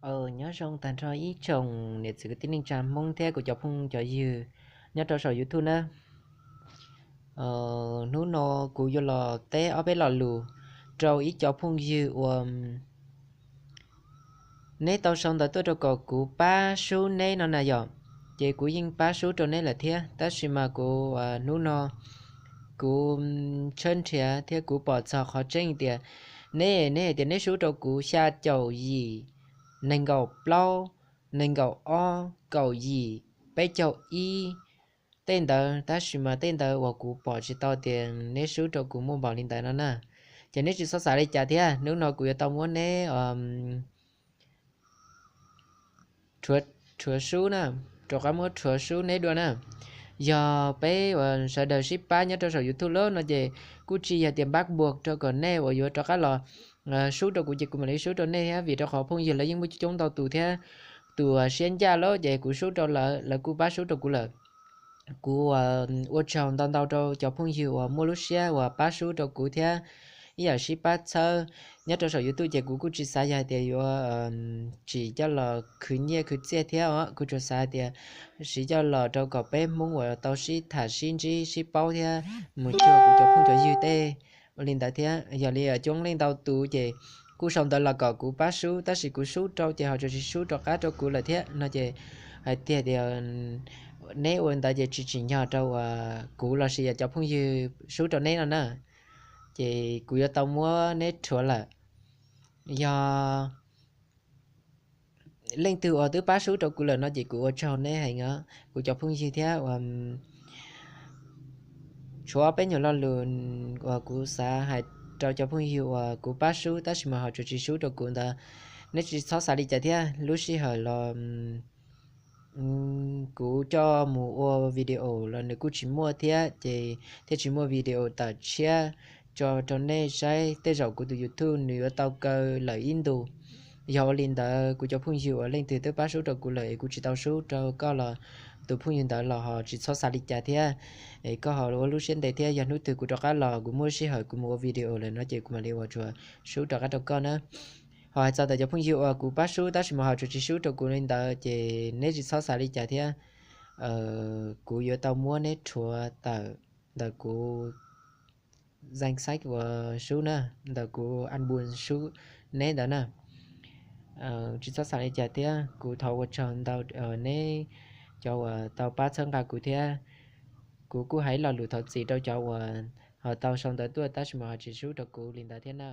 Nyob zoo tag nrho ib tsoom niam txiv kwv tij neej tsa Hmoob thiab kuv cov phooj cov ywg nyob rau saum YouTube na. Hnub no kuv yuav los teb ob peb lo lus rau ib co phooj ywg uas neb tau sau ntawv tuaj rau kom kuv pab sub neb no na yom. Ces kuv yeej pab sub rau neb lawm thiab, tab sis mas kuv hnub no kuv tshawb nrhiav thiab kuv pom txog qhov tseeb tias neb, neb hais tias neb sub rau kuv xya caum yim, nees nkaum plaub, nees nkaum ob, kaum yim, peb caug ib tej ntawd, tab sis mas tej ntawd uas kuv pom tsis tau tias neb sub rau kuv muaj npaum li ntawd no na. Ces neb tsis txhob xav li cas thiab, hnub no kuv yuav tau muab neb rhuav sub na, rov qab muab rhuav sub neb dua na. Yog peb uas sawv daws sib pab nyob rau saum YouTube lawm no ces kuj tsis yog tias npab buag rau kom nej uas yuav rov qab los sub rau kuv ces kuv mam li sub rau nej thiab, vim rau qhov phooj ywg lawv yeej muaj coob ntau tus thiab. Tus siab ncaj lawm ces kuv sub rau lawv, lawv kuj pab sub rau kuv lawm. Kuv ua tsaug ntau ntau rau cov phooj ywg uas muaj lub siab uas pab sub rau kuv thiab ib yam sib pab txhawb nyob rau saum YouTube ces kuv kuj tsis xav yog hais tias yuav tsim coj los khwv nyiaj khwv txiaj thiab os, kuv tsuas xav hais tias siv coj los rau kom peb Hmoob uas tau sib tham sib ntsib sib paub thiab mus cuag kuv cov phooj cov ywg tej ua li ntawd thiab. Yog li coob leej ntau tus ces kuj sau ntawv los kom kuv pab sub, tab sis kuv sub rau ces ho tsuas tsis sub rov qab rau kuv lawm thiab no ces hais tiag tias neb ua li ntawd ces tsis tsim nyog rau uas kuv los sis yog cov phooj ywg sub rau neb no na. Ces kuv yuav tau muab neb rhuav lawm. Yog leej twg uas twb pab sub rau kuv lawm no ces kuv ua tsaug neb heev os kuv cov phooj ywg thiab. Tshuav ob peb nyuag lo lus uas kuv xav hais rau cov phooj ywg uas kuv pab sub tab sis mas ho tsuas tsis sub rau kuv ntawd, neb tsis txhob xav li cas thiab. Lub sij hawm los kuv coj mus ua video los nws kuj tsis muaj thiab, ces thiaj tsis muaj video tawm tshiab tso rau nej saib. Tej zaum kuv tus YouTube nws yuav tau kaw lawm ib ntus. Yog ua li ntawd kuv cov phooj ywg uas leej twg twb pab sub rau kuv lawm es kuv tsis tau sub rau koj los, tus phooj ywg ntawd los ho tsis txhob xav li cas thiab. Es koj ho ua lub siab ntev thiab, yog hnub twg kuv rov qab los kuv muaj sij hawm kuv mus ua video lawm no ces kuv mam li ua tsuas sub rov qab rau koj na. Ho hais txog ntawm cov phooj ywg uas kuv pab sub tab sis mas ho tsuas tsis sub rau kuv li ntawd ces neb tsis txhob xav li cas thiab. Kuv yuav tau muab neb rhuav tawm ntawm kuv danh sách uas sub na, ntawm kuv album sub neb ntawd na. Tsis txhob xav li cas thiab, kuv thov ua tsaug ntau neb cov uas tau pab txhawb nqa kuv thiab. Kuv kuj hais lo lus thov txim rau cov uas ho tau sau ntawv tuaj tab sis mas ho tsis sub rau kuv li ntawd thiab na.